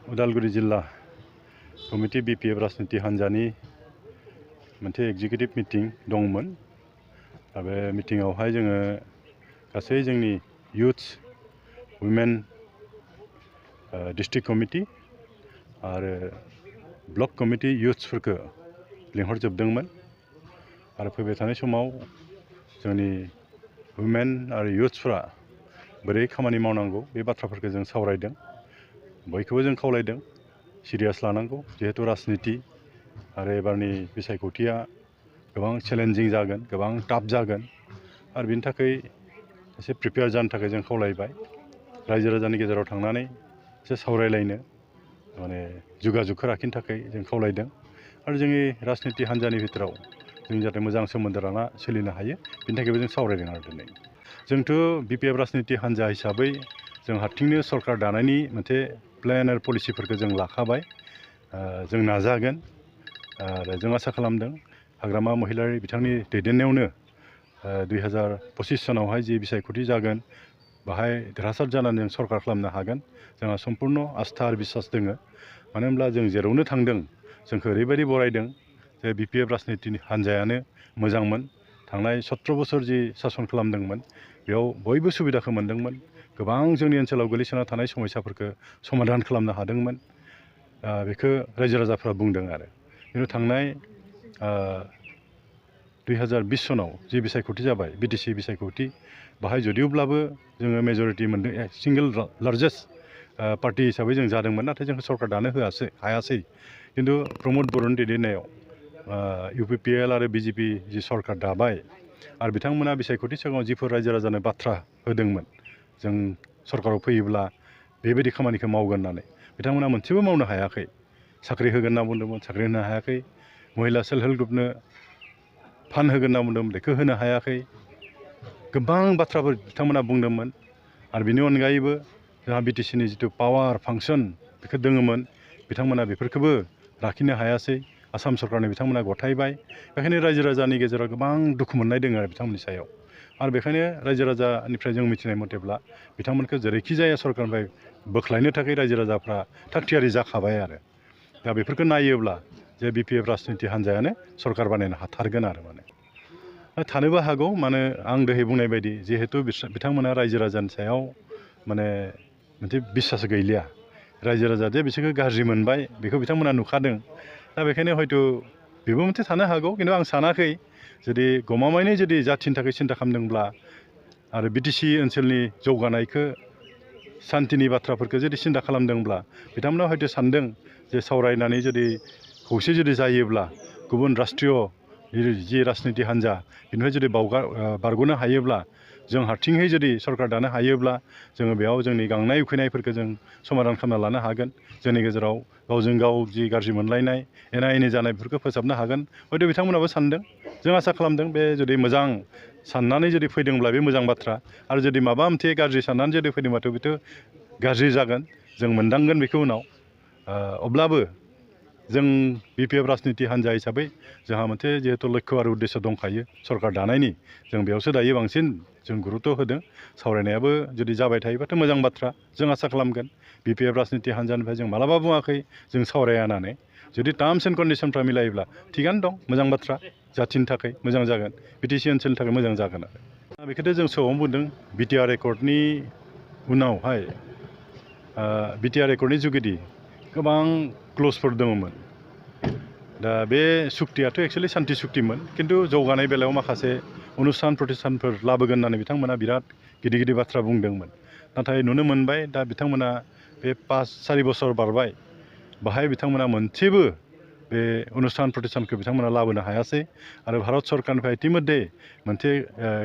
उदालगुरि जिल्ला committee BPF राजनिति हान्जानि मोनसे एग्जिकिउटिभ मिटिं दंमोन। बे मिटिंआवहाय जोङो गासै जोंनि युथ्स वुमेन डिस्ट्रिक्ट कमिटि आरो ब्लक कमिटि युथ्सफोरखौ लिंहरजोबदोंमोन आरो फैबाय थानाय समाव जोंनि वुमेन आरो युथ्सफ्रा बोरै खामानि मावनांगौ बे बाथ्राफोरखौ जों सावरायदों। बयखौबो जों खावलायदों सिरियास लानांगौ, जिहेतु राजनिति आरो एबारनि बिसायख'थिया गोबां चेलेन्जिं जागोन, गोबां टाफ जागोन आरो बिनि थाखाय एसे प्रिपेयार जानो थाखाय जों खावलायबाय। रायजो राजानि गेजेराव थांनानै एसे सावरायलायनो माने जुगाजुगखौ लाखिनो थाखाय जों खावलायदों आरो जोंनि राजनिति हान्जानि भितराव जों जाहाथे मोजां सोमोन्दो लाना सोलिनो हायो बिनि थाखायबो जों सावरायदों आरो दिनै। जोंथ' BPF राजनिति हान्जा हिसाबै जों हारसिंनो सरकार दानायनि मोनसे प्लेन आरो पलिसिफोरखौ जों लाखाबाय। जों नाजागोन आरो जों आसा खालामदों हाग्रामा महिलारि बिथांनि दैदेननायावनो 2025 सनावहाय जि बिसायख'थि जागोन बाहाय देरहासार जानानै जों सरकार खालामनो हागोन। जोंहा सम्पुर्ण आस्था आरो बिसास दोङो। मानो होनब्ला जों जेरावनो थांदों जोंखौ ओरैबायदि बरायदों जे BPF राजनितिनि हान्जायानो मोजांमोन। थांनाय 17 बोसोर जि सासन खालामदोंमोन बेयाव बयबो सुबिदाखौ मोन्दोंमोन। गोबां जोंनि ओनसोलाव गोलैसोना थानाय समस्याफोरखौ समाधान खालामनो हादोंमोन। बेखौ रायजो राजाफ्रा बुंदों आरो खिन्थु थांनाय 2020 सनाव जि बिसायख'थि जाबाय BTC बिसायख'थि बाहाय जदिवब्लाबो जोङो मेजरिटि मोनदों, सिंगल लार्जेस्ट पार्टि हिसाबै जों जादोंमोन, नाथाय जोंखौ सरकार दानो हायासै। खिन्थु प्रमद बर'नि दैदेननायाव UPPL आरो BJP जि सरकार दाबाय आरो बिथांमोना बिसायख'थि सिगाङाव जिफोर रायजो राजानो बाथ्रा होदोंमोन जों सरकाराव फैयोब्ला बेबायदि खामानिखौ मावगोन होननानै बिथांमोना मोनसेबो मावनो हायाखै। साख्रि होगोन होनना बुंदोंमोन, साख्रि होनो हायाखै। महिला सेल्फ हेल्प ग्रुपनो फान्ड होगोन होनना बुंदोंमोन, बेखौ होनो हायाखै। गोबां बाथ्राफोर बिथांमोना बुंदोंमोन आरो बिनि अनगायैबो जोंहा BTCनि जिथु पावार फांसन बेखौ दोङोमोन, बिथांमोना बेफोरखौबो लाखिनो हायासै। आसाम सरकारनो बिथांमोना गथायबाय। बेखायनो रायजो राजानि गेजेराव गोबां दुखु मोननाय दङ आरो बिथांमोननि सायाव। आरो बेखायनो रायजो राजानिफ्राय जों मिथिनाय मथेब्ला बिथांमोनखौ जेरैखि जाया सरकारनिफ्राय बोख्लायनो थाखाय रायजो राजाफ्रा थागथियारि जाखाबाय आरो दा बेफोरखौ नायोब्ला जे BPF राजनिति हान्जायानो सरकार बानायनो हाथारगोन आरो माने थानोबो हागौ। मानो आं दहाय बुंनाय बायदि जिहेतु बिथांमोना रायजो राजानि सायाव माने मोनसे बिसास गैलिया। रायजो राजा जे बिसोरखौ गाज्रि मोनबाय बेखौ बिथांमोना नुखादों। दा बेखायनो हयथ' बेबो मोनसे थानो हागौ, खिन्थु आं सानाखै। जुदि गमामायैनो जुदि जाथिनि थाखाय सिन्था खालामदोंब्ला आरो BTC ओनसोलनि जौगानायखौ सान्तिनि बाथ्राफोरखौ जुदि सिन्था खालामदोंब्ला बिथांमोना हयथ' सानदों जे सावरायनानै जुदि खौसे जुदि जायोब्ला गुबुन राष्ट्रिय जि राजनिति हान्जा बेनिफ्राय जुदि बारग'नो हायोब्ला जों हारसिङै जुदि सरकार दानो हायोब्ला जोङो बेयाव जोंनि गांनाय उखैनायफोरखौ जों समाधान खालामना लानो हागोन। जोंनि गेजेराव गावजों गाव जि गाज्रि मोनलायनाय एना एनि जानायफोरखौ फोसाबनो हागोन हयथ' बिथांमोनाबो सानदों। जों आसा खालामदों बे जुदि मोजां साननानै जुदि फैदोंब्ला बे मोजां बाथ्रा, आरो जुदि माबा मोनसे गाज्रि साननानै जुदि फैदोंबाथ' बेथ' गाज्रि जागोन। जों मोनदांगोन बेखौ उनाव। अब्लाबो जों BPF राजनिति हान्जा हिसाबै जोंहा मोनसे जिहेतु लक्ष्य आरो उद्देश्य दंखायो सरकार दानायनि, जों बेयावसो दायो बांसिन जों गुरुत्व होदों। सावरायनायाबो जुदि जाबाय थायोबाथ' मोजां बाथ्रा। जों आसा खालामगोन BPF राजनिति हान्जानिफ्राय जों मालाबा बुङाखै जों सावराया होननानै। जुदि टार्म्स एन्ड कन्डिसनफ्रा मिलायोब्ला थिगानो दं, मोजां बाथ्रा। जाथिनि थाखाय मोजां जागोन, BTC ओनसोलनि थाखाय मोजां जागोन आरो बेखौथ' जों सौआवनो बुंदों। BTR एकर्डनि उनावहाय BTR एकर्डनि जुगिदि गोबां क्लजफोर दङमोन। दा बे सुक्तियाथ' एक्सुवेलि सान्थि सुक्तिमोन, खिन्थु जौगानाय बेलायाव माखासे अनुस्थान प्रतिष्ठानफोर लाबोगोन होननानै बिथांमोना बिराद गिदिर गिदिर बाथ्रा बुंदोंमोन। नाथाय नुनो मोनबाय दा बिथांमोना बे 5-4 बोसोर बारबाय, बाहाय बिथांमोना मोनसेबो बे अनुस्थान प्रतिष्ठानखौ बिथांमोना लाबोनो हायासै। आरो भारत सरकारनिफ्राय इतिमध्ये मोनसे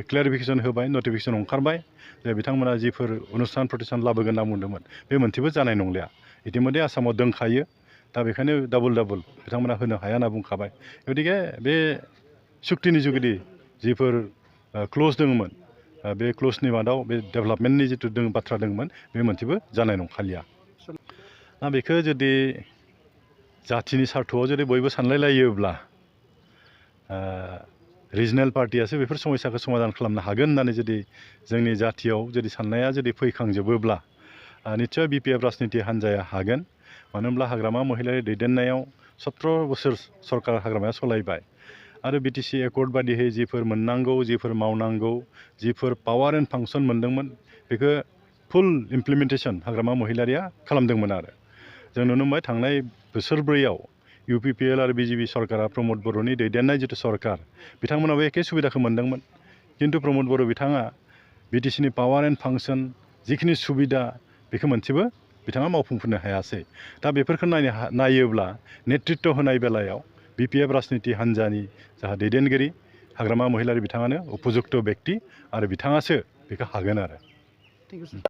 क्लेरिफिकेसन होबाय, नटिफिकेसन ओंखारबाय जे बिथांमोना जिफोर अनुस्थान प्रतिष्ठान लाबोगोन होनना बुंदोंमोन बे मोनसेबो जानाय नंलिया। इतिमध्ये आसामाव दंखायो, दा बेखायनो डाबल बिथांमोना होनो हाया होनना बुंखाबाय। गतिके बे सुक्तिनि जुगिदि जिफोर क्लज दङमोन बे क्लजनि मादाव बे डेभेलपमेन्टनि जिथु बाथ्रा दङमोन बे मोनसेबो जानाय नंखालिया। दा बेखौ जुदि जाथिनि सार्थआव जुदि बयबो सानलायलायोब्ला रिजनेल पार्टियासो बेफोर समस्याखौ समाधान खालामनो हागोन होननानै जुदि जोंनि जाथियाव जुदि साननाया जुदि फैखांजोबोब्ला निस्सय BPF राजनिति हान्जाया हागोन। मानो होनब्ला हाग्रामा महिलारि दैदेननायाव 17 बोसोर सरकार हाग्रामाया सलायबाय आरो बिटिसि एकर्ड बादिहै जिफोर मोननांगौ जिफोर मावनांगौ जिफोर पावार एन्ड फांसन मोनदोंमोन बेखौ फुल इमप्लिमेन्टेसन हाग्रामा महिलारिया खालामदोंमोन आरो जों नुनो मोनबाय थांनाय बोसोरब्रैयाव UPPL आरो BJP सरकारा प्रमद बर'नि दैदेननाय जिथु सरकार बिथांमोनाबो एखे सुबिदाखौ मोनदोंमोन खिन्थु प्रमद बर' बिथाङा बिटिसिनि पावार एन्ड फांसन जिखिनि सुबिदा बेखौ मोनसेबो बिथाङा मावफुंफिननो हायासै दा बेफोरखौ नायोब्ला नेतृत्व होनाय बेलायाव BPF राजनिति हान्जानि जाहा दैदेनगिरि हाग्रामा महिलारि बिथाङानो उपजुक्त बेक्ति आरो बिथाङासो बेखौ हागोन आरो